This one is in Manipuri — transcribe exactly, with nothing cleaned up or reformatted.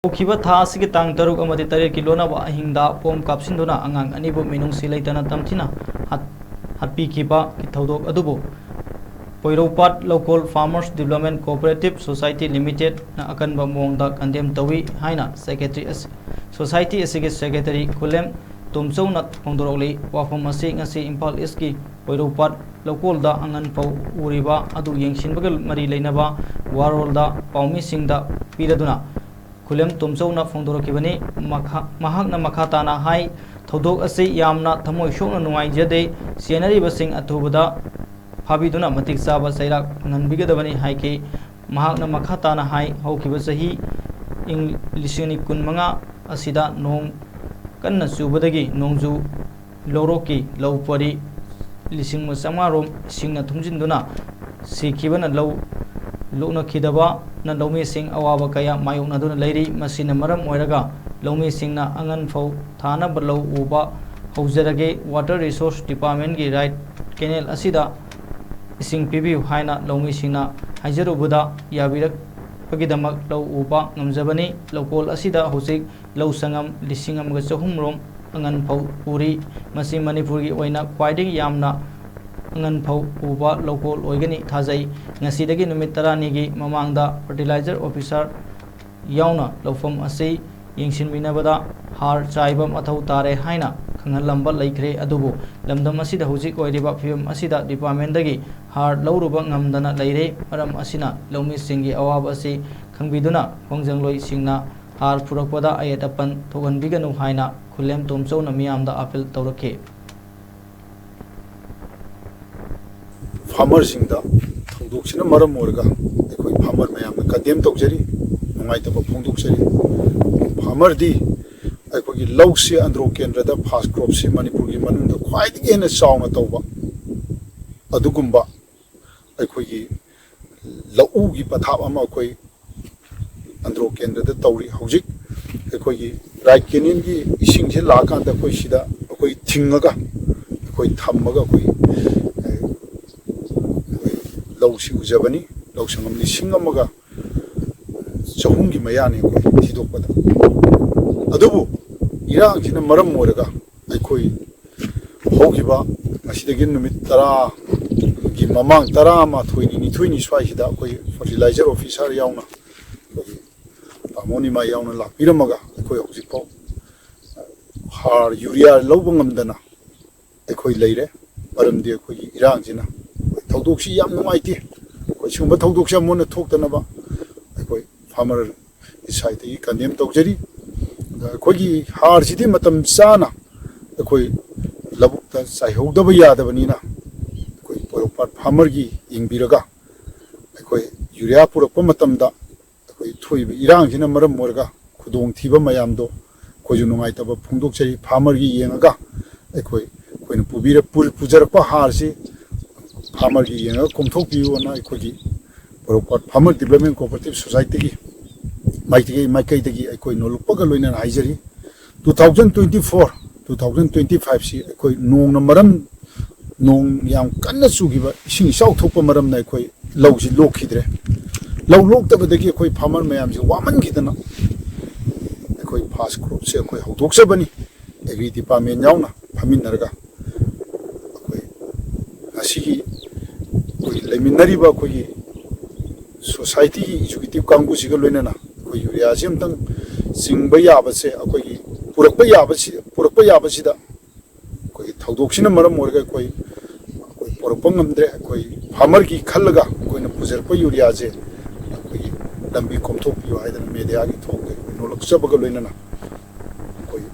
ꯍꯧꯈꯤꯕ ꯊꯥ ꯑꯁꯤꯒꯤ ꯇꯥꯡ ꯇꯔꯨꯛ ꯑꯃꯗꯤ ꯇꯔꯦꯠꯀꯤ ꯂꯣꯟꯅꯕ ꯑꯍꯤꯡꯗ ꯕꯣꯝ ꯀꯥꯞꯁꯤꯟꯗꯨꯅ ꯑꯉꯥꯡ ꯑꯅꯤꯕꯨ ꯃꯤꯅꯨꯡꯁꯤ ꯂꯩꯇꯅ ꯇꯝꯊꯤꯅ ꯍꯥꯠ-, ꯍꯥꯠꯄꯤꯈꯤꯕꯒꯤ ꯊꯧꯗꯣꯛ ꯑꯗꯨꯕꯨ ꯄꯣꯏꯔꯧꯄꯥꯠ ꯂꯧꯀꯣꯜ Farmers Development Cooperative Society Limitedꯅ ꯑꯀꯟꯕ ꯃꯑꯣꯡꯗ condemn ꯇꯧꯏ ꯍꯥꯏꯅ secretary ꯑꯁꯤ, society ꯑꯁꯤꯒꯤ secretary ꯈꯨꯂꯦꯝ ꯇꯣꯝꯆꯧꯅ ꯐꯣꯡꯗꯣꯔꯛꯂꯤ꯫ ꯋꯥꯐꯝ ꯑꯁꯤ ꯉꯁꯤ ꯏꯝꯐꯥꯜ ꯏꯁꯀꯤ ꯄꯣꯏꯔꯧꯄꯥꯠ ꯂꯧꯀꯣꯜꯗ ꯑꯉꯟ ꯐꯧ ꯎꯔꯤꯕ ꯑꯗꯨ ꯌꯦꯡꯁꯤꯟꯕꯒ ꯃꯔꯤ ꯂꯩꯅꯕ ꯋꯥꯔꯣꯜꯗ ꯄꯥꯎꯃꯤꯁꯤꯡꯗ ꯄꯤꯔꯗꯨꯅ ꯈꯨꯂꯦꯝ ꯇꯣꯝꯆꯧꯅ ꯐꯣꯡꯗꯣꯔꯛꯈꯤꯕꯅꯤ꯫ ꯃꯈꯥ-, ꯃꯍꯥꯛꯅ ꯃꯈꯥ ꯇꯥꯅ ꯍꯥꯏ, ꯊꯧꯗꯣꯛ ꯑꯁꯤ ꯌꯥꯝꯅ ꯊꯃꯣꯏ ꯁꯣꯛꯅ ꯅꯨꯡꯉꯥꯏꯖꯗꯦ꯫ ꯆꯦꯟꯅꯔꯤꯕꯁꯤꯡ ꯑꯊꯨꯕꯗ ꯐꯥꯕꯤꯗꯨꯅ ꯃꯇꯤꯛ ꯆꯥꯕ ꯆꯩꯔꯥꯛ ꯐꯪꯍꯟꯕꯤꯒꯗꯕꯅꯤ ꯍꯥꯏꯈꯤ꯫ ꯃꯍꯥꯛꯅ ꯃꯈꯥ ꯇꯥꯅ ꯍꯥꯏ, ꯍꯧꯈꯤꯕ ꯆꯍꯤ ꯏꯪ ꯂꯤꯁꯤꯡ ꯑꯅꯤ ꯀꯨꯟꯃꯉꯥ ꯑꯁꯤꯗ ꯅꯣꯡ ꯀꯟꯅ ꯆꯨꯕꯗꯒꯤ ꯅꯣꯡꯖꯨ ꯂꯧꯔꯣꯛꯀꯤ ꯂꯧ ꯄꯔꯤ ꯂꯤꯁꯤꯡ ꯆꯥꯝꯃꯉꯥ ꯔꯣꯝ ꯏꯁꯤꯡꯅ ꯊꯨꯝꯖꯤꯟꯗꯨꯅ ꯁꯤꯈꯤꯕꯅ ꯂꯧ ꯂꯣꯛꯅꯈꯤꯗꯕꯅ ꯂꯧꯃꯤꯁꯤꯡ ꯑꯋꯥꯕ ꯀꯌꯥ ꯃꯥꯌꯣꯛꯅꯗꯨꯅ ꯂꯩꯔꯤ꯫ ꯃꯁꯤꯅ ꯃꯔꯝ ꯑꯣꯏꯔꯒ ꯂꯧꯃꯤꯁꯤꯡꯅ ꯑꯉꯟ ꯐꯧ ꯊꯥꯅꯕ ꯂꯧ ꯎꯕ ꯍꯧꯖꯔꯒꯦ꯫ Water Resource Departmentꯀꯤ right canal ꯑꯁꯤꯗ ꯏꯁꯤꯡ ꯄꯤꯕꯤꯌꯨ ꯍꯥꯏꯅ ꯂꯧꯃꯤꯁꯤꯡꯅ ꯍꯥꯏꯖꯔꯨꯕꯗ ꯌꯥꯕꯤꯔꯛꯄꯒꯤꯗꯃꯛ ꯂꯧ ꯎꯕ ꯉꯝꯖꯕꯅꯤ꯫ ꯂꯧꯀꯣꯜ ꯑꯁꯤꯗ ꯍꯧꯖꯤꯛ ꯂꯧ ꯁꯪꯉꯝ ꯂꯤꯁꯤꯡ ꯑꯃꯒ ꯆꯍꯨꯝ ꯔꯣꯝ ꯑꯉꯟ ꯐꯧ ꯎꯔꯤ꯫ ꯃꯁꯤ ꯃꯅꯤꯄꯨꯔꯒꯤ ꯑꯣꯏꯅ ꯈ꯭ꯋꯥꯏꯗꯒꯤ ꯌꯥꯝꯅ ꯑꯉꯟ ꯐꯧ ꯎꯕ ꯂꯧꯀꯣꯜ ꯑꯣꯏꯒꯅꯤ ꯊꯥꯖꯩ꯫ ꯉꯁꯤꯗꯒꯤ ꯅꯨꯃꯤꯠ ꯇꯔꯥꯅꯤꯒꯤ ꯃꯃꯥꯡꯗ fertilizer officer ꯌꯥꯎꯅ ꯂꯧꯐꯝ ꯑꯁꯤ ꯌꯦꯡꯁꯤꯟꯕꯤꯅꯕꯗ ꯍꯥꯔ ꯆꯥꯏꯕ ꯃꯊꯧ ꯇꯥꯔꯦ ꯍꯥꯏꯅ ꯈꯪꯍꯜꯂꯝꯕ ꯂꯩꯈ꯭ꯔꯦ꯫ ꯑꯗꯨꯕꯨ ꯂꯝꯗꯝ ꯑꯁꯤꯗ ꯍꯧꯖꯤꯛ ꯑꯣꯏꯔꯤꯕ ꯐꯤꯕꯝ ꯑꯁꯤꯗ departmentꯗꯒꯤ ꯍꯥꯔ ꯂꯧꯔꯨꯕ ꯉꯝꯗꯅ ꯂꯩꯔꯦ꯫ ꯃꯔꯝ ꯑꯁꯤꯅ ꯂꯧꯃꯤꯁꯤꯡꯒꯤ ꯑꯋꯥꯕ ꯑꯁꯤ ꯈꯪꯕꯤꯗꯨꯅ ꯈꯣꯡꯖꯪꯂꯣꯏꯁꯤꯡꯅ ꯍꯥꯔ ꯄꯨꯔꯛꯄꯗ ꯑꯌꯦꯠ ꯑꯄꯟ ꯊꯣꯛꯍꯟꯕꯤꯒꯅꯨ ꯍꯥꯏꯅ ꯈꯨꯂꯦꯝ ꯇꯣꯝꯆꯧꯅ ꯃꯤꯌꯥꯝꯗ appeal ꯇꯧꯔꯛꯈꯤ꯫ Farmerꯁꯤꯡꯗ ꯊꯧꯗꯣꯛꯁꯤꯅ ꯃꯔꯝ ꯑꯣꯏꯔꯒ ꯑꯩꯈꯣꯏ farmer ꯃꯌꯥꯝꯅ condemn ꯇꯧꯖꯔꯤ, ꯅꯨꯡꯉꯥꯏꯇꯕ ꯐꯣꯡꯗꯣꯛꯆꯔꯤ꯫ Farmerꯗꯤ ꯑꯩꯈꯣꯏꯒꯤ ꯂꯧꯁꯤ, ꯑꯟꯗ꯭ꯔꯣ ꯀꯦꯟꯗ꯭ꯔꯗ first cropꯁꯤ ꯃꯅꯤꯄꯨꯔꯒꯤ ꯃꯅꯨꯡꯗ ꯈ꯭ꯋꯥꯏꯗꯒꯤ ꯍꯦꯟꯅ ꯆꯥꯎꯅ ꯇꯧꯕ ꯑꯗꯨꯒꯨꯝꯕ ꯑꯩꯈꯣꯏꯒꯤ ꯂꯧꯎꯒꯤ ꯄꯊꯥꯞ ꯑꯃ ꯑꯩꯈꯣꯏ ꯑꯟꯗ꯭ꯔꯣ ꯀꯦꯟꯗ꯭ꯔꯗ ꯇꯧꯔꯤ꯫ ꯍꯧꯖꯤꯛ ꯑꯩꯈꯣꯏꯒꯤ right canalꯒꯤ ꯏꯁꯤꯡꯁꯦ ꯂꯥꯛꯑꯀꯥꯟꯗ ꯑꯩꯈꯣꯏ ꯁꯤꯗ ꯑꯩꯈꯣꯏ ꯊꯤꯡꯉꯒ ꯑꯩꯈꯣꯏ ꯊꯝꯃꯒ ꯑꯩꯈꯣꯏ, ꯑꯩꯈꯣꯏ ꯂꯧꯁꯤ ꯎꯖꯕꯅꯤ꯫ ꯂꯧ ꯁꯪꯉꯝ ꯂꯤꯁꯤꯡ ꯑꯃꯒ ꯆꯍꯨꯝꯒꯤ ꯃꯌꯥꯅꯤ ꯑꯩꯈꯣꯏ ꯊꯤꯗꯣꯛꯄꯗ꯫ ꯑꯗꯨꯕꯨ ꯏꯔꯥꯡꯁꯤꯅ ꯃꯔꯝ ꯑꯣꯏꯔꯒ ꯑꯩꯈꯣꯏ ꯍꯧꯈꯤꯕ ꯉꯁꯤꯗꯒꯤ ꯅꯨꯃꯤꯠ ꯇꯔꯥꯒꯤ ꯃꯃꯥꯡ, ꯇꯔꯥꯃꯥꯊꯣꯏꯅꯤ, ꯅꯤꯊꯣꯏꯅꯤ ꯁ꯭ꯋꯥꯏꯁꯤꯗ ꯑꯩꯈꯣꯏ fertilizer officer ꯌꯥꯎꯅ, ꯑꯩꯈꯣꯏꯒꯤ ꯇꯥꯃꯣ ꯅꯤꯃꯥꯏ ꯌꯥꯎꯅ ꯂꯥꯛꯄꯤꯔꯝꯃꯒ ꯑꯩꯈꯣꯏ ꯍꯧꯖꯤꯛꯐꯥꯎ ꯍꯥꯔ, ꯌꯨꯔꯤꯌꯥ ꯂꯧꯕ ꯉꯝꯗꯅ ꯑꯩꯈꯣꯏ ꯂꯩꯔꯦ꯫ ꯃꯔꯝꯗꯤ ꯑꯩꯈꯣꯏꯒꯤ ꯏꯔꯥꯡꯁꯤꯅ ꯑꯩꯈꯣꯏ ꯊꯧꯗꯣꯛꯁꯤ ꯌꯥꯝ ꯅꯨꯡꯉꯥꯏꯇꯦ꯫ ꯑꯩꯈꯣꯏ ꯁꯤꯒꯨꯝꯕ ꯊꯧꯗꯣꯛꯁꯤ ꯑꯃꯨꯛ ꯍꯟꯅ ꯊꯣꯛꯇꯅꯕ ꯑꯩꯈꯣꯏ farmer ꯒꯤ side ꯇꯒꯤ condemn ꯇꯧꯖꯔꯤ꯫ ꯑꯗ ꯑꯩꯈꯣꯏꯒꯤ ꯍꯥꯔꯁꯤꯗꯤ ꯃꯇꯝ ꯆꯥꯅ ꯑꯩꯈꯣꯏ ꯂꯧꯕꯨꯛꯇ ꯆꯥꯏꯍꯧꯗꯕ ꯌꯥꯗꯕꯅꯤꯅ, ꯑꯩꯈꯣꯏ ꯄꯣꯔꯣꯝꯄꯥꯠ farmer ꯒꯤ ꯌꯦꯡꯕꯤꯔꯒ, ꯑꯩꯈꯣꯏ ꯌꯨꯔꯤꯌꯥ ꯄꯨꯔꯛꯄ ꯃꯇꯝꯗ ꯑꯩꯈꯣꯏ ꯊꯣꯛꯏꯕ ꯏꯔꯥꯡꯁꯤꯅ ꯃꯔꯝ ꯑꯣꯏꯔꯒ ꯈꯨꯗꯣꯡꯊꯤꯕ ꯃꯌꯥꯝꯗꯣ ꯑꯩꯈꯣꯏꯁꯨ ꯅꯨꯡꯉꯥꯏꯇꯕ ꯐꯣꯡꯗꯣꯛꯆꯔꯤ꯫ Farmer ꯒꯤ ꯌꯦꯡꯉꯒ ꯑꯩꯈꯣꯏ, ꯑꯩꯈꯣꯏꯅ ꯄꯨꯕꯤꯔ-, ꯄꯨ-, ꯄꯨꯖꯔꯛꯄ ꯍꯥꯔꯁꯤ farmer ꯒꯤ ꯌꯦꯡꯉꯒ ꯀꯣꯝꯊꯣꯛꯄꯤꯌꯨꯅ ꯑꯩꯈꯣꯏꯒꯤ ꯄꯣꯔꯣꯝꯄꯥꯠ Farmer Development Cooperative Society ꯒꯤ ꯃꯥꯏꯀꯩ-, ꯃꯥꯏꯀꯩꯗꯒꯤ ꯑꯩꯈꯣꯏ ꯅꯣꯜꯂꯨꯛꯄꯒ ꯂꯣꯏꯅꯅ ꯍꯥꯏꯖꯔꯤ꯫ Two thousand twenty four, two thousand twenty five ꯁꯤ ꯑꯩꯈꯣꯏ ꯅꯣꯡꯅ ꯃꯔꯝ, ꯅꯣꯡ ꯌꯥꯝ ꯀꯟꯅ ꯆꯨꯈꯤꯕ, ꯏꯁꯤꯡ ꯏꯆꯥꯎ ꯊꯣꯛꯄ ꯃꯔꯝꯅ ꯑꯩꯈꯣꯏ ꯂꯧꯁꯤ ꯂꯣꯛꯈꯤꯗ꯭ꯔꯦ꯫ ꯂꯧ ꯂꯣꯛꯇꯕꯗꯒꯤ ꯑꯩꯈꯣꯏ farmer ꯃꯌꯥꯝꯁꯤ ꯋꯥꯃꯟꯈꯤꯗꯅ ꯑꯩꯈꯣꯏ FAST group ꯁꯦ ꯑꯩꯈꯣꯏ ꯍꯧꯗꯣꯛꯆꯕꯅꯤ꯫ Agri Department ꯌꯥꯎꯅ ꯐꯝꯃꯤꯟꯅꯔꯒ ꯑꯩꯈꯣꯏ ꯉꯁꯤꯒꯤ ꯑꯩꯈꯣꯏꯒꯤ ꯂꯩꯃꯤꯟꯅꯔꯤꯕ ꯑꯩꯈꯣꯏꯒꯤ society ꯒꯤ executive ꯀꯥꯡꯕꯨꯁꯤꯒ ꯂꯣꯏꯅꯅ ꯑꯩꯈꯣꯏ ꯌꯨꯔꯤꯌꯥꯁꯤ ꯑꯝꯇꯪ ꯆꯤꯡꯕ ꯌꯥꯕꯁꯦ, ꯑꯩꯈꯣꯏꯒꯤ ꯄꯨꯔꯛꯄ ꯌꯥꯕꯁꯤ, ꯄꯨꯔꯛꯄ ꯌꯥꯕꯁꯤꯗ ꯑꯩꯈꯣꯏꯒꯤ ꯊꯧꯗꯣꯛꯁꯤꯅ ꯃꯔꯝ ꯑꯣꯏꯔꯒ ꯑꯩꯈꯣꯏ, ꯑꯩꯈꯣꯏ ꯄꯨꯔꯛꯄ ꯉꯝꯗ꯭ꯔꯦ꯫ ꯑꯩꯈꯣꯏ farmer ꯒꯤ ꯈꯜꯂꯒ ꯑꯩꯈꯣꯏꯅ ꯄꯨꯖꯔꯛꯄ ꯌꯨꯔꯤꯌꯥꯁꯦ ꯑꯩꯈꯣꯏꯒꯤ ꯂꯝꯕꯤ ꯀꯣꯝꯊꯣꯛꯄꯤꯌꯨ ꯍꯥꯏꯗꯅ media ꯒꯤ ꯊꯣꯛꯇ ꯑꯩꯈꯣꯏ ꯅꯣꯜꯂꯛꯆꯕꯒ ꯂꯣꯏꯅꯅ